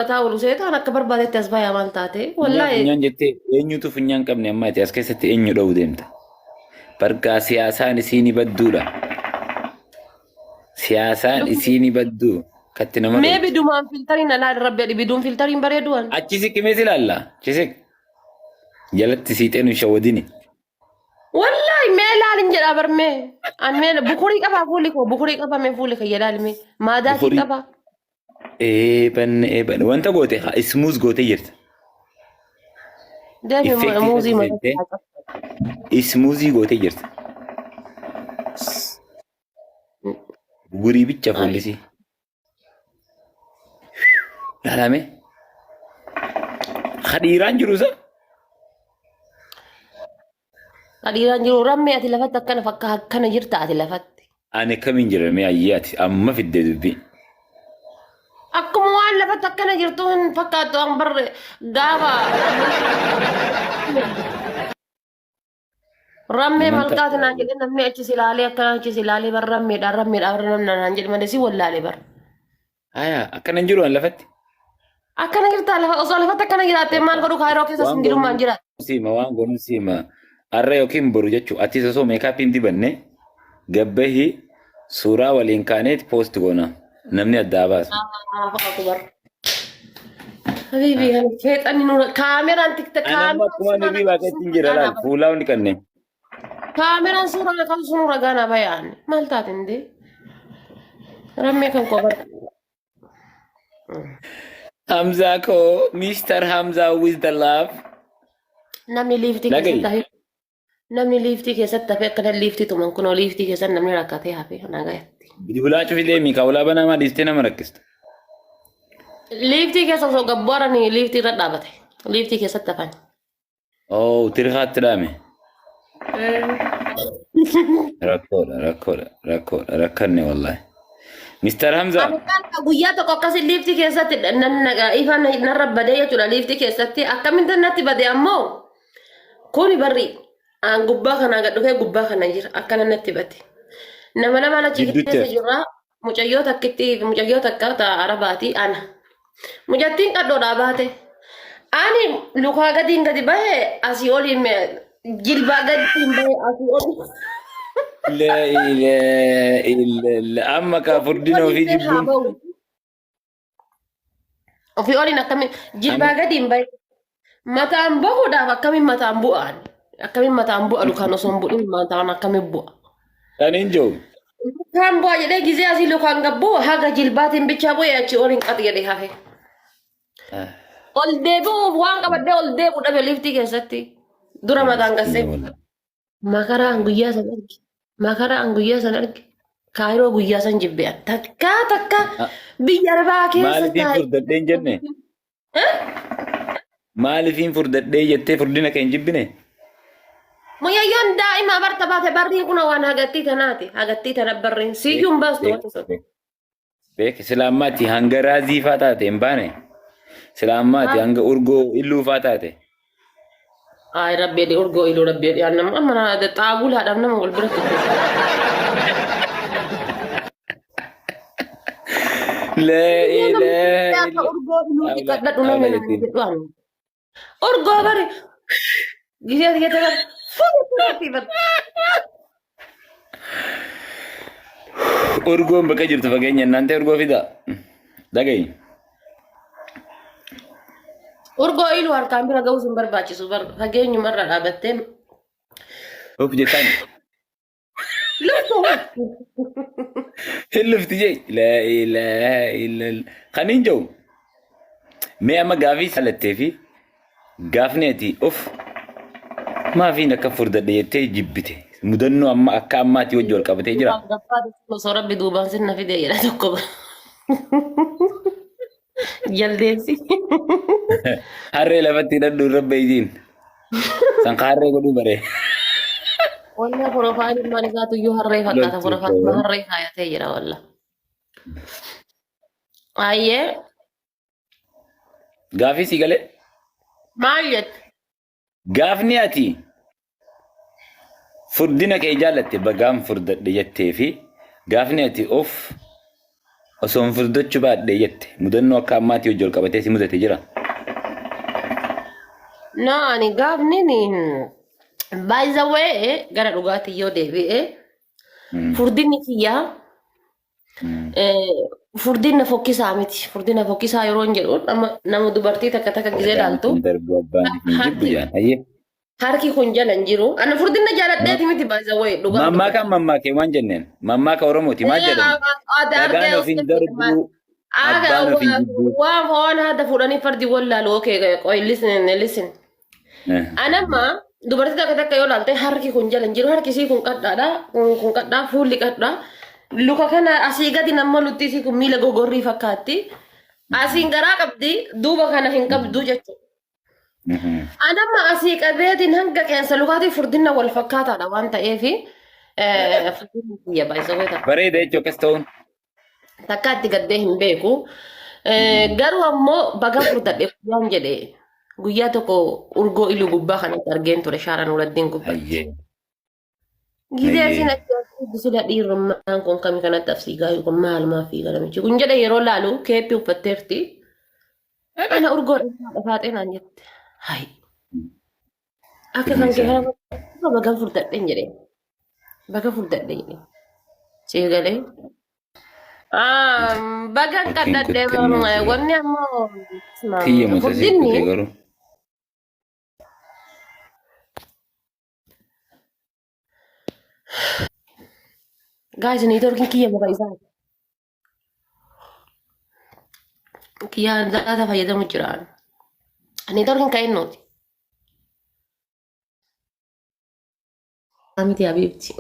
Mataa oolu seetaan akka barbaadetti as bayaa maal taate? Funyaan Wallaahi. funyaan jettee eenyutu funyaan qabne amma ati as keessatti eenyu dha'uu deemta? Bargaa siyaasaan isiin badduudha. Siyaasaan isiin badduu katti nama Mee dhoowti. bidumaan filtariin alaa rabbi adhi biduun filtariin bareeduwan. Achi siqi mee si ilaalla. Achi siqi. Jalatti siixee nu shawwadini. Wallaahi mee ilaalin jedhaa bar mee. An mee bukurii qabaa fuuli koo bukurii qabaa mee fuuli kiyya ilaali mee. Maadaatii Bukurii. qabaa. Eebanne eebanne wanta goote haa ismuuz gootee jirta. Deemi Effektii muuzii isaatti mataa seentee ismuuzii gootee jirta. Gurii bicha fuullisii. Laalame. Kadhiiraan jiru isa. Kadhiiraan jiru rammee ati lafatti akkana fakka akkana jirta ati lafatti. Ani akkamiin jira mee ayyee ati amma fidde dubbii. Akkuma waan lafatti akkana jirtu hin fakkaattu an barre gaafa rammee Naman malkaati takka naan jedhe namni achi si ilaalee akkana achi si ilaalee bar rammeedha rammeedha bar namni naan jedhe malee si wallaalee bar. Aya akkana hin jiru an lafatti. Akkana jirtaa lafa osoo lafatti akkana jiraattee maal godhu kaayiroo keessa Waan singilummaan goonu jiraata. siima waan goonu siima. Arra yookiin boru jechuun atis osoo meekaappii hin dibanne gabbahi suuraa waliin kaaneet poost goona. Namni addaa baasu. Allahu akbar. Habibi kan feexanni nura kaameraan tikta Ani amma kaameraan akkuma suuraa nuti na baaqetti qabsu hin jira ragaa laal naa fuulaa hundi qanne. Kaameraan suuraa na qabsu ragaa naa bayaan maal taate indee rammee kan koo bara. Hamzaa koo Mr. Hamzaa with the love. Namni liiftii keessatti Dhagahi. hafe namni liiftii keessatti hafe akkana liiftii tuman kunoo liiftii keessatti namni rakkatee hafe nagayatti. Bilbilaa cufi deemi ka ulaa banaa maa dhiistee nama rakkista. Liiftii keessa osoo gabbooranii liiftii irra dhaabate liiftii keessatti hafan. Oh, tirkaatti dhaame. Rakkoodha, rakkoodha, rakkoodha, rakkanne wallahi. Mr. Hamza, Ani kan guyyaa tokko akkasii liiftii keessatti nan ifa narra badee jechuudha liiftii keessatti akkamitti natti bade ammoo kuni barri aan gubbaa kanaa gad dhufee gubbaa kana jira akkana natti bade. Nama lamaan achi gidduutti keessa hafe. jirra mucayyoo takkitti mucayyoo takka ta arabaati ana. Mucattiin qadhoodhaa baate. Ani lukaa gadiin gadi bahe asii oliin jilbaa gadiin bahe asii oliin. La ilaha illallah. Amma kaa Ofii furdina oliin ofii mee haa jibbuun. bahu. Ofii oliin akkamiin jilbaa Amma gadiin bahe. Mataan bahuudhaaf akkamiin mataan bu'aan? Akkamiin mataan bu'a lukaan osoo hin bu'in mataan akkamiin bu'a? kan hin jiru. Lukaan bu'a jedhee gizee asii lukaan gabbu haga jilbaatiin bichaa bu'ee achii oliin qaxi jedhee hafe. Ol deebi'uuf waan qabadhee ol deebi'u dhabe liiftii keessatti. Dura mataan gassee. Makaraa an guyyaa san arge. Makaraa an guyyaa san arge. Kaayiroo guyyaa san jibbe an. Takkaa takka biyya arabaa keessa Maaliifin taa'e. furdadhee hin jenne? Maaliifin furdadhee jettee furdina kee hin jibbine? Mucayyoon daa'ima barta baate barriin kun waan hagattii tanaati. Hagattii tana barriin siyyuu hin baastu wanti sun. Beek sila ammaatti hanga raazii faa taate hin baane. Sila ammaatti hanga urgoo illuu faa taate. Ay rabbi jedhi urgoo iluu rabbi jedhi annam amma na xaabulaadhaaf nama wal biratti Laa Namni ilaaha akka urgoo iluu illa dhiqadhadhu namni Allah naan jettiin. jedhu ani. Urgoo bari gisee ati jette bari fuudhee bari. Urgoon bakka jirtu fageenya naan ta'e urgoo fidaa. Dhaga'i. Urgoo iluu harkaan bira ga'uus hin barbaachisu bar fageenyumarra dhaabattee Of jettaan. luftu. Hin lufti jee. Laa ilaaha illallah. Kan hin jiru. Mee amma gaafii saalattee fi gaafni ati of maafiin akka furdadhe jettee jibbite. Mudannoo amma akka ammaatti wajji wal qabatee jira. Osoo rabbi duubaan sinna fide jedha tokko. Jaldeessi. Harree lafatti hidhadhu irra beeytiin. San ka harree godhuu bare. Walla profaayiliin maal isaatu iyyuu harree fakkaata. Loltuu Profaayilii koo. harree kaayatee jira walla. Ayyee Gaafii sii galee. maal jette? Gaafni ati furdina kee jaallatte bagaan furdadhe jettee fi gaafni ati of Osoo hin furdachuu baadhee jette mudannoo akka ammaatii hojii ol qabatee si mudate jira. No, ani gaafni ni by the way gara dhugaatii yoo deebi'e furdinni kiyyaa furdinna fokkisaa miti. Furdinna fokkisaa yeroo hin jedhu nama dubartii takka takka gizee laaltu Hin darbu abbaan hin jibbu jaan. Hayyee. Harki kun jala hin jiru. Ana furdinna jaaladheeti miti by the way dhugaa. Mammaaka mammaakee waan jenneen. Mammaaka Oromooti maal jedhamu? Dhagaan of hin darbu abbaan of hin jibbu. Waan waan haada fuudhanii fardi wallaalu. Okay, qoy, listen, listen. Anamma dubartii takka takka yoo laalte harki kun jala hin jiru, harki isii kun qadhaadha, kun qadhaa, fuulli qadhaa, luka kana asii gadi nama lutti isii kun miila gogorrii fakkaatti, asiin garaa qabdi, duuba kana hin qabdu jechuudha. Anamma asii qabeetiin hanga qeensa lukaatii furdinna wal fakkaataadha waan ta'eef furdinni kiyya baay'isawee takka. Bareeda jechuun akkas ta'uun. Takka itti gaddee hin beeku. Garuu ammoo baga furdadhe guyyaan jedhe guyyaa tokko urgoo iluu gubbaa kanatti argeen ture shaara Nuuraddiin gubbaatti. Hayyee. Gizee Hayyee. isin achi sila dhiirummaan kun kami kanatti afsiigaa kun maalumaa fiiga namichi kun jedhe yeroo laalu keeppii uffatteerti. Ana urgoo dhafaaxee naan jette. Hayi. Akka kan kee kana baga furdadhe jedhe. Baga furdadhe jedhe. Siif galee. Bagan Fakkiin qadhadhe kuttee jira. Wanni ammoo Kiyya mata si furdinni kutee garuu. Guys, networking kiyya muka isaa. Kiyya data fayyadamu jira. Networking kan innooti. Miti habiibti.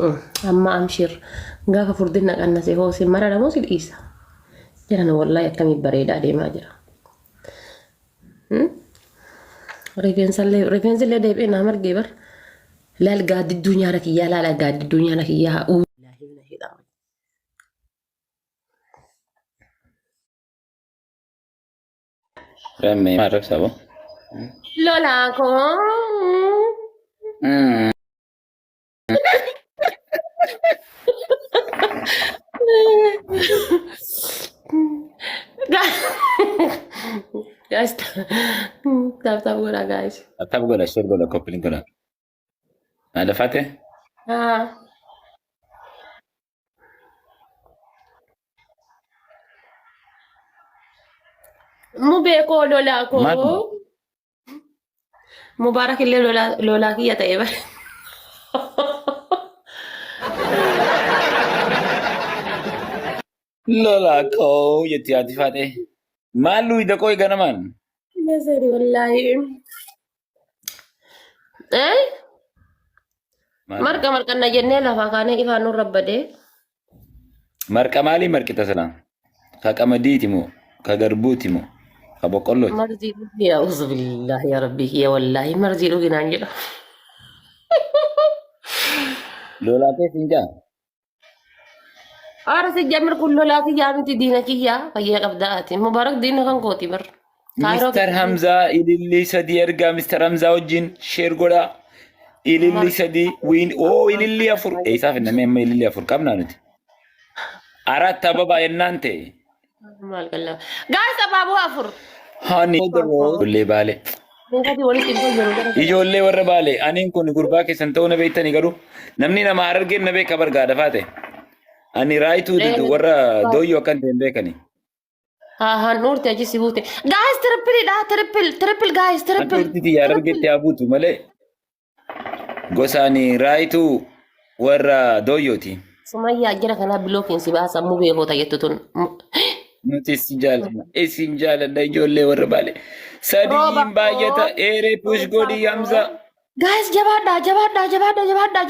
Amma amshir gaafa furdinna qannase hoo si marara moo si dhiisa? Jedhan wallahi akkamii bareedaa deemaa jira. Rifeensallee rifeensillee deebi'ee naa margee bar. Laal gaaddidduu nyaara kiyyaa, laala gaaddidduu nyaara kiyyaa. Rammee maal rabsaa boo? Lolaa koo. Guys, tap tap godhaa guys. Tap godha, share godha, copy link godha. Maal faate? Ah. Mubee koo lolaa koo. Maal? Mubaarak illee lolaa lolaa kiyya ta'e bare. Lolaa koo jetti haati faate. Maal luuyda koo ganamaan? Nasari wallaahi. Eh? Maal? Marqa marqanna jennee lafaa kaanee ifaan nurra badee. Marqa maalii marqita silaa? Ka qamadiiti moo? Ka garbuuti moo? Ka boqqollooti? Marzii dhugi yaa uzubillah yaa rabbii kiyya wallaahi marzii dhugi naan jedha. Lolaa keessa hin jaa? Aara si jamir kun lolaa kiyyaa miti diina kiyyaa fayyaa qabdaa ati. Mubaarak diina kan kooti bar. Kaayiroo Mr. Hamzaa ilillii sadii ergaa Mr. Hamzaa wajjin share godhaa. Ilillii sadii wiin oo ilillii afur. Eessaaf namni amma ilillii afur qabnaa nuti. Arat ababa yennaan ta'e. Maal qallaba. Guys, abaaboo afur. Hani ijoollee baalee. Meeqati walitti dhufee jiru gara. Ijoollee warra baalee aniin kun gurbaa keessan ta'uu na beektanii garuu namni nama harargeen na beeka bargaadha faate. Ani raayituu warra dooyyoo akkan ta'e hin beekani. Haa handhuurti achi si buute. Guys, triple dha, triple, triple guys, triple. Handhuurti tiyya harargeetti haa buutu malee gosa ani raayituu warra dooyyooti. Sumayyaa jira kanaa bilookiin si baasa muu beekota jettu tun. Nuti isin jaalanna. Isin jaalanna ijoollee warra baalee. Rooba Sadiin baay'ata. Eeree push godhi Hamza. Guys, jabaadhaa, jabaadhaa, jabaadhaa, jabaadhaa.